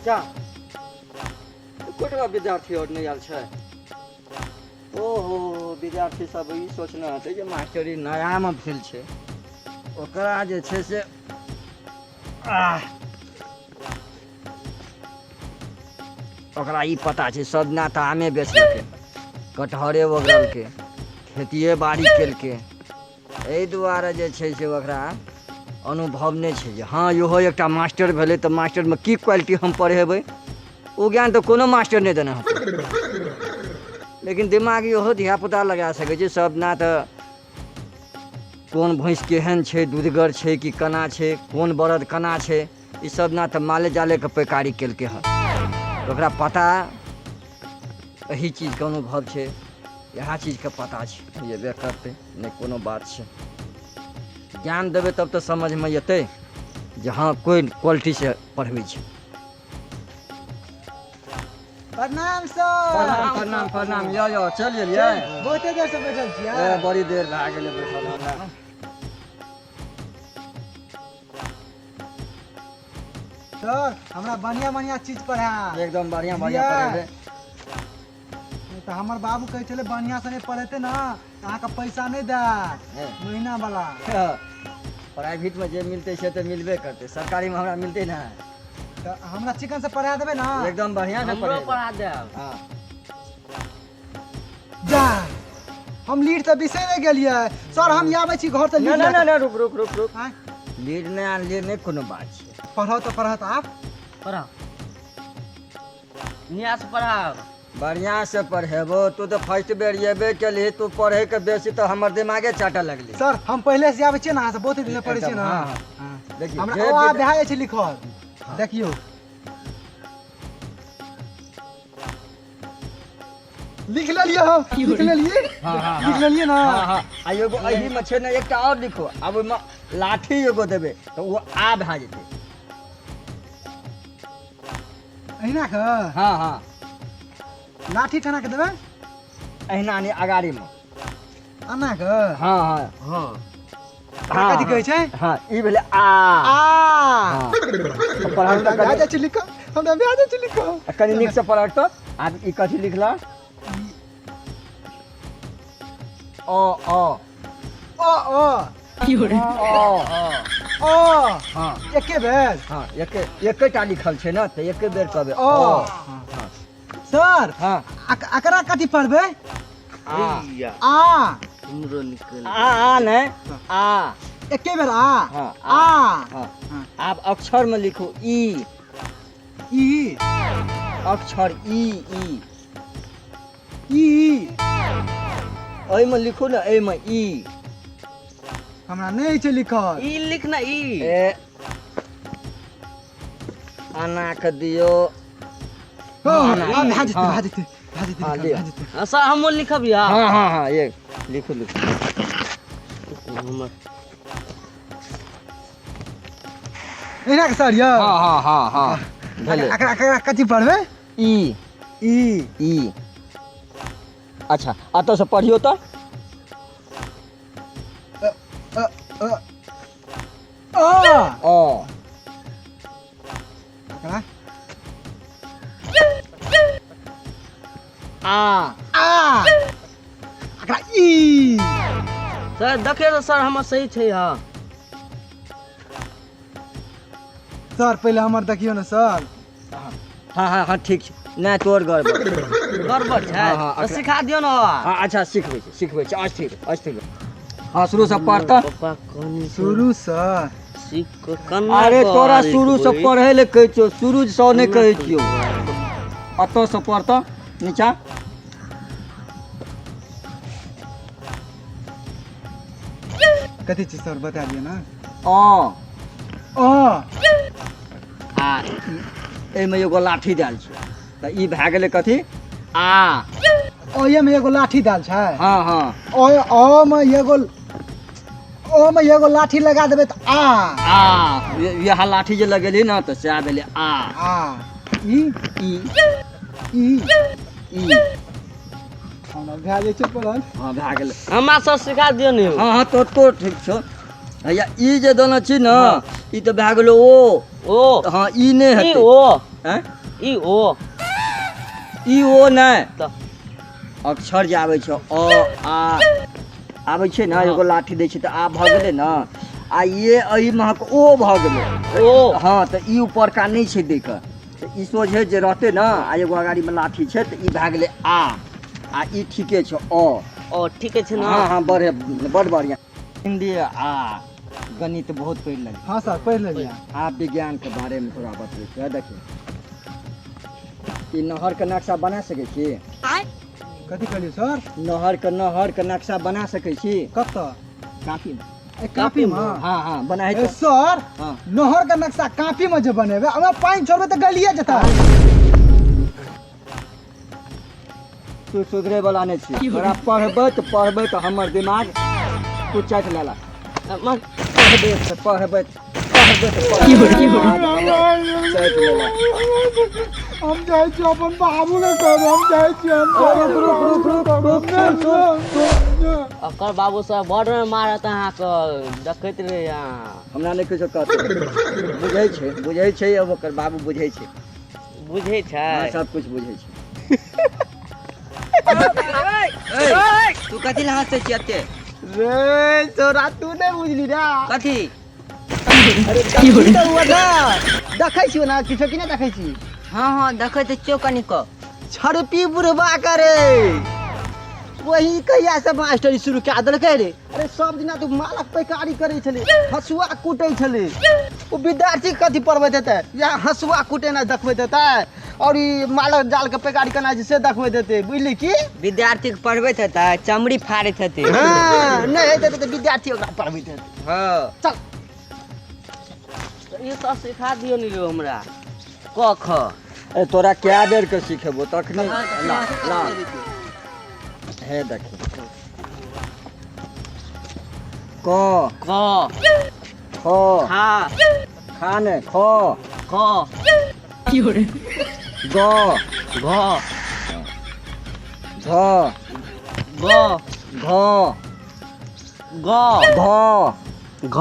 जा। एकोटा विद्यार्थी आओर नहि आयल छै। ओहो, विद्यार्थी सब ई सोचने हेतै जे मास्टरी नयामे भेल छै, ओकरा जे छै से आह, ओकरा ई पता छै सब दिना तऽ आमे बेचलकै, कटहरे ओगरलकै, खेतिए बाड़ी केलकै, एहि दुआरे जे छै से ओकरा अनुभव नहि छै जे हँ इहो एकटा मास्टर भेलै तऽ मास्टरमे की क्वालिटी हम पढ़ेबै। ओ ज्ञान तऽ कोनो मास्टर नहि देने हेतै, लेकिन दिमाग इहो धियापुता लगा सकै छै। सब दिना तऽ कोन भैँस केहन छै, दूधगर छै कि केना छै, कोन बरद केना छै, ई सब दिना तऽ माले जालेके पैकारी केलकै हँ, ओकरा पता एहि चीजके अनुभव छै, इएह चीजके पता छै, एबे करतै, नहि कोनो बात छै। ज्ञान देबै तब तऽ समझमे एतै जे हँ कोइ क्वालिटीसँ पढ़बै छै। प्रणाम सर। प्रणाम प्रणाम प्रणाम। यौ यौ, चलि एलियै? बहुते देर से बैठल छियै। ए, बड़ी देर भए गेलै बैठल हमरा। सर, हमरा बढ़िया बढ़िया चीज पढ़ा। एकदम बढ़िया बढ़िया बुझलियै? पढ़ेबै। नहि तऽ हमर बाबू कहै छलै बढ़िया से नहि पढ़ेतै ने तऽ अहाँके पैसा नहि देत महीना वाला। प्राइवेटमे जे मिलतै से तऽ मिलबे करतै, सरकारीमे हमरा मिलतै ने। तऽ हमरा चिकन से पढ़ा देबै ने? एकदम बढ़िया से हमरो पढ़ेबै। पढ़ा देब। हँ। जा, हम लीड तऽ बिसरि गेलियै सर, हम आबै छी घर से नहि लीड नहि लए नहि नहि, रुक रुक रुक रुक। आँय? लीड नहि आनलियै, नहि कोनो बात छै। पढ़ो तऽ पढ़त आब। पढ़ाओ, निया से पढ़ाओ। बढ़िआँ से पढ़ेबो। तू तऽ फर्स्ट बेर एबे केलही, तू पढ़ैके बेसी तऽ हमर दिमागे चाटऽ लगली। सर, हम पहिले से आबै छियै ने, अहाँ से बहुत दिन से पढ़ै छियै ने। एकदम, हँ, हँ। देखियौ हमरा जे ओ आब भए जाइ छै लिखल, देखियौ लिख लेलियै, हम लिख लेलियै। हँ, हँ, लिख लेलियै ने? हँ हँ, आ एगो एहिमे छै ने, एकटा आओर लिखो। आब ओहिमे लाठी एगो देबै तऽ ओ आ भए जेतै। अहिना के? हँ हँ। लाठी केना के देबै? अहिना नहि, अगाड़ीमे। एना के? हँ हँ। हँ। एकरा कथी कहै छै? हँ, ई भेलै आ। आ। हँ। तऽ पढ़ल हमरा तऽ भए कनि जाइ छै लिखल, हमरा भए जाइ छै लिखल। कनि नीकसँ पढ़ल तऽ। आब ई कथी लिखल? अ अ। अ अ। अ। अ। हँ। एके बेर? हँ, एके एकेटा लिखल छै ने, तऽ एके बेर कहबै। अ। हँ। सर। हँ। एकरा कथी पढ़बै? आ। आ। हमरो निकल आ आ नहि, आ। एके बेर आ। हँ। आ। हँ। आब अक्षरमे लिखू ई। ई। अक्षर ई ई। ई। एहिमे लिखू ने, एहिमे ई। हमरा नहि छै लिखल। ई लिख ना, ई। ए, अना कऽ दियौ। हँ, ना, हँ, भए जेतै। हँ। भए जेतै, भए जेतै। हँ, लिखल लिअ। भए जेतै। हाँ, सर, हमहूँ लिखब या? हँ हँ हँ, एक लिखू लिखू। हमर एहिना के सर यौ? हँ हँ हँ हँ, भेलै। एकरा एकरा कथी पढ़बै? ई। ई। ई। अच्छा, एतऽसँ पढ़ियौ तऽ। अ अ अ। अ। एकरा आ। आ। एकरा ई। सर, देखियौ तऽ सर, हमर सही छै? हँ। सर, पहिले हमर देखियौ ने सर। हँ हँ हँ, ठीक छै। नहि, तोर गड़बड़। गड़बड़ छै? हँ, हँ। तऽ सिखा दियौ ने। हँ, अच्छा, सिखबै छी, सिखबै छी। अस्थिर अस्थिर। हँ, शुरूसँ पढ़ तऽ। पप्पा कहनी शुरूसँ। सीख कऽ केना अरे कऽ तोरा शुरूसँ लिखबै? पढ़ै लए कहै छियौ, शुरूसँ नहि कहै छियौ। एतऽसँ पढ़ तऽ नीचा। कथी छै सर, बता दिअ ने। अ। अ। आ एहिमे एगो लाठी देल छै, तऽ ई भए गेलै कथी? आ। ओहिमे एगो लाठी देल छै? हँ हँ। ओ अ मे एगो, ओ मे एगो लाठी लगा देबै तऽ आ। आ, इएह लाठी जे लगेलही ने, तऽ सएह भेलै आ। आ ई। ई। ई। ई। हमरा भए जाइ छै पढ़ल। हँ, भए गेलै। हमरा सर सिखा दियौ ने यौ। हँ हँ, तो तो ठीक छौ। हैया ई जे देने छी ने, ई तऽ भए गेलै ओ। ओ। हँ, ई नहि ई हेतै। ओ। आँय? ई ओ। ई ओ नहि। तऽ? अक्षर जे आबै छै, अ आ आबै छै ने। हँ। एगो लाठी दै छै तऽ आ भऽ गेलै ने, आ ये एहि महक ओ भऽ गेलै। ओ। हँ, तऽ ई उपरका नहि छै दै के, तऽ ई सोझे जे रहतै ने आ एगो अगाड़ीमे लाठी छै, तऽ ई भए गेलै आ, आ ई ठीके छै अ। ओ ठीके छै ने? हँ हँ, बड़ बड़ बढ़िआँ। हिन्दी आ गणित बहुत पढ़ि लेलियै। हँ सर, पढ़ि लेलियै। आब विज्ञानके बारेमे तोरा बतबै छियौ। देखियौ, ई नहरके नक्शा बना सकै छी? कथी कहलियै सर? नहरके नक्शा बना सकै छी? कतऽ? कापीमे। ए, कापीमे? हँ हँ, बना ए हेतै। सर। हँ। नहर के नक्शा कापी में जे बनेबै, ओहिमे पानि छोड़बै तऽ गलिए जेतै। तू सुधरे वाला नहि छी। तोरा पढ़बै तऽ पढ़बै तऽ हमर दिमाग तू चाटि लेला। पढ़बै तऽ पढ़बै, पढ़बै तऽ पढ़बै, चाटि लेला। हम जाइ छी, अपन बाबू के कहबै। हम जाइ छी, हम। रुक रुक रुक रुक रुक, सुन सुन सुन। ओकर बाबू सब बड़ मारत अहाँके, देखैत रही अहाँ। हमरा नहि किछो कहतै। बुझै छै, बुझै छै। अब ओकर बाबू बुझै छै। बुझै छै? हँ, सब कुछ बुझै छै। तू कथी लए हँसै छी एते? रे तोरा, तू नहि बुझली रे। कथी? अरे कथी तऽ हुआ ना, देखै छियो ना किछो कि नहि देखै छी? हँ हँ, देखै तऽ छियौ कनिको। छड़पी बुढ़बा करे वही कहिया से मास्टरी शुरू कए देलकै रे। अरे, सब दिना तू मालक पैकारी करै छलै, हसुआ कुटै छलै। ओ विद्यार्थी के कथी पढ़बैत हेतै? या हसुआ कुटेनाइ देखबैत हेतै और ई मालक जाल के पैकारी केना छै से देखबैत हेतै, बुझली की? विद्यार्थी के पढ़बैत हेतै, चमड़ी फाड़ैत हेतै। हँ, नहि हेतै तऽ विद्यार्थी ओकरा पढ़बैत हेतै। हँ। चल। तऽ ई सब सिखा दियौ ने यौ हमरा, क ख। ए, तोरा कए बेर के सिखेबो तखने? ला ला, हे देखी, क। क। ख। खा। खा ने, ख। क। ग। घ। झ। ग। घ। ग। घ। घ।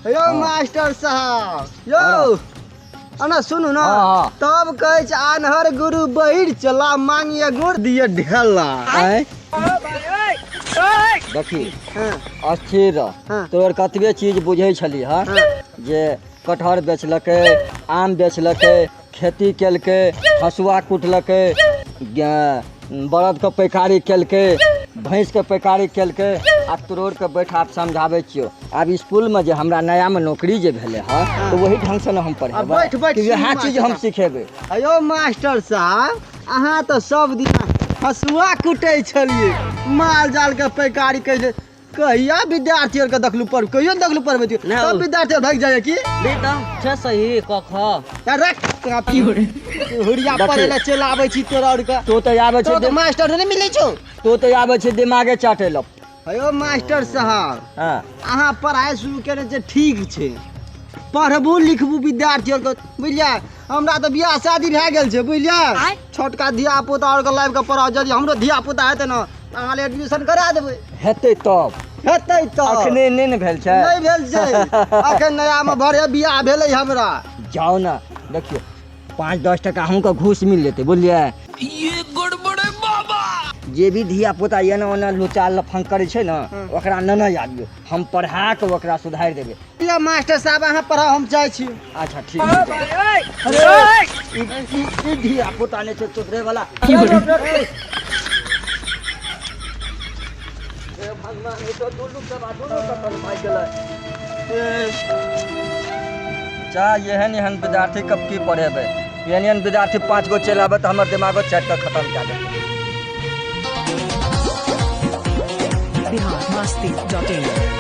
यौ मास्टर साहब यौ, अना सुनू ने। हँ, हँ। तब कहै छै, आन्हर गुरु बहिर चला, मांगिए गुड़ दिए ढेला। आँय, देखी। हँ। अस्थिर रह। हँ। तोहर कतबे चीज बुझै छली हँ जे कटहर बेचलकै, आम बेचलकै, खेती केलकै, हसुआ कुटलकै, बरदके पैकारी केलकै, भैंसके पैकारी केलकै, आ तोड़के बैठ आब समझाबै छियौ। आब इसकुलमे जे हमरा नयामे नौकरी जे भेलै हँ, तऽ वही ढङ्गसँ ने हम पढ़ेबै। बैठ, बैठ, कि वएह सुनू चीज हम मास्टर। सिखेबै। अयो मास्टर साहब, अहाँ तऽ सब दिना हसुआ कुटै छलियै, माल जाल के पैकारी कैले। कहिया विद्यार्थी आरके देखलू पढ़? कहियो ने देखलू पढ़बै? नहि। सब विद्यार्थी आर भागि जाइए की? नहि तऽ छै सही क ख। आ रख कापी, हुरिया। देखियौ। पढ़ै लए चलि आबै छी तोरा आरके। तो तऽ आबै छै। तोरा के मास्टर नहि मिलै छौ। तो तऽ आबै छै दिमागे चाटे लए। अयो मास्टर साहब। हँ। अहाँ पढ़ाइ शुरू केने छै, ठीक छै, पढ़बू लिखबू विद्यार्थी आरके, बुझलियै? हमरा तऽ बियाह शादी भए गेल छै, बुझलियै? छोटका धिया पुता आरके लाबि कऽ पढ़ाउ। यदि हमरो धिया पुता हेतै ने, तऽ अहाँ लए एडमिशन करा देबै। हेतै तब। हेतै तऽ। अखने नहि ने भेल छै। नहि भेल छै अखन, नयामे भरे बियाह भेलै हमरा। जाउ ने, देखियौ, 5-10 टका अहूँके घूस मिल जेतै, बुझलियै? जे भी धिया पुता एना ओना लुचा लफंग करै छै ने, ओकरा नेने आबियौ, हम पढ़ा कऽ ओकरा सुधारि देबै। लिअ मास्टर साहब, अहाँ पढ़ाउ, हम जाइ छी। अच्छा, ठीक छै। अरे, ई धिया पुता नहि छै सुधरे वाला। हे भगवान, ई तऽ दुनू के बा, दुनू कतल भागि गेलै। जा, एहन एहन विद्यार्थी कब की पढ़ेबै? एहन एहन विद्यार्थी पाँच गो चलि आबै तऽ हमर दिमागो चाटि कऽ खतम कए देतै। biharmasti.in.